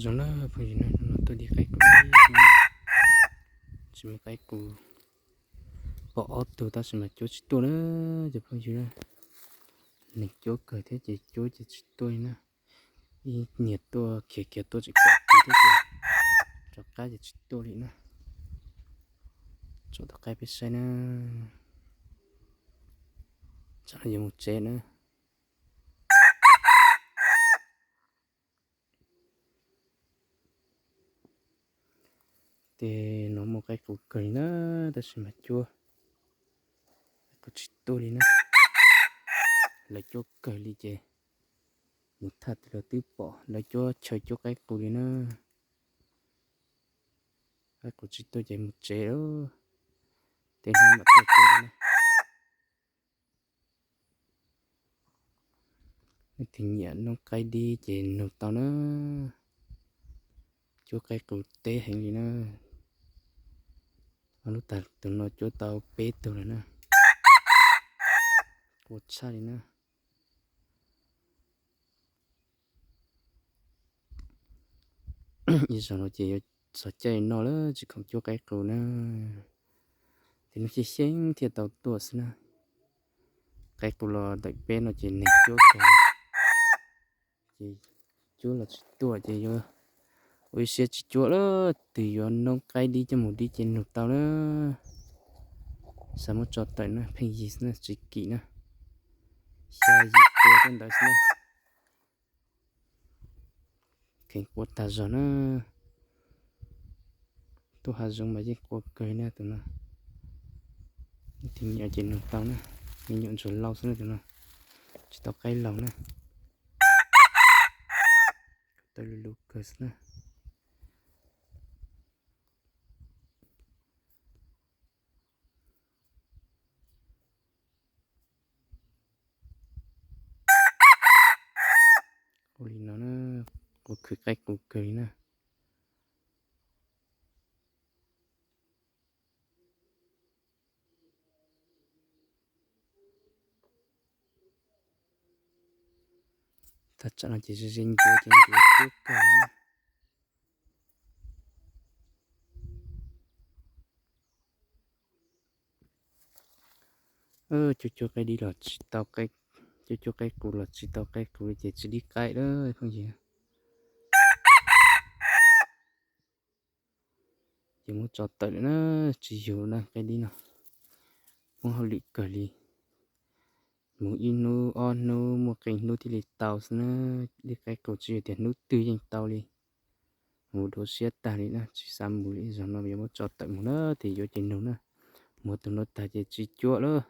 Zoo na phooj ywg na, no tuaj dib qaib qus, tsis muaj qaib qus, pom ob tug tab sis mas cuab tsis tuaj na cov phooj ywg na. Neeg cuab kawg thiab ces cuab ces tsis tuaj li na. Ib niag tuaj khiav khiav tuaj tsis pom kev thiab ces rov qab ces tsis tuaj li na. Tso tus qaib peb saib na. Tsam no yuav mus tsev na. Ces no muaj qaib qus kawg li na, tab sis mas cuab qaib qus tsis tuaj li na. Lawv cuab kawg li ces mus thaj twg los twb pom lawv cuab chaw cuab qaib qus li na. Qaib qus tsis tuaj ces mus tsev lawm, tej hnub mam tuaj cuab na. Leej twg nyiam noob qaib dib ces nug tau na. Cuab qaib qus teb heev li na. Ob hnub tag tus no cuab tau peb tug lawm na. Qua tshaj li na. Ib zaug no ces yuav txog caij noj lawm tsis khoom cuab qaib qus na. Ces hnub xyeej xyeej thiaj tau tuaj xwb na. Qaib qus los ntawm peb no ces neeg cuab kawg, ces cuab los tsis tuaj ces yuav ua ib siab tsis cuab lawm. Twg yuav noob qaib dib coj mus dib ces nug tau na. Xav muab tso tawm na, pheej yig xwb na, tsis kim na. Xya yim pua tej ntawd xwb na. Kheev qua tag zog na. Tuaj hav zoov mas yeej qua kawg na tus no. Tus nyiam ces nug tau na. Me nyuam ntsuag laus xwb na tus no, tsis tau qaib laus na. Tawv lus lus kawg xwb na. Ua li no na, qua khwv qaib qus kawg li na. Tag tsam no ces ze ze ncuav ces ncuav cuab kawg li na. Cuab cuab qaib dib los tsis tau, cuab cuab qaib qus los tsis tau qaib qus li ces tsis dib qaib lawm phooj ywg. Ces muab tso tawm lawm na, tsis yug na qaib dib no. Poob hauj lwm kawg li. Mus ib hnub ob hnub muaj qee hnub thiaj li tau xwb na. Dib qaib qus tsis yog tias hnub twg yeej tau li. Mus dua siab tag li na, tsis xav mus li, zaum no yuav muab tso tawm mus na, ces yuav ces nug na. Muab tus no tag ces tsis cuab lawm.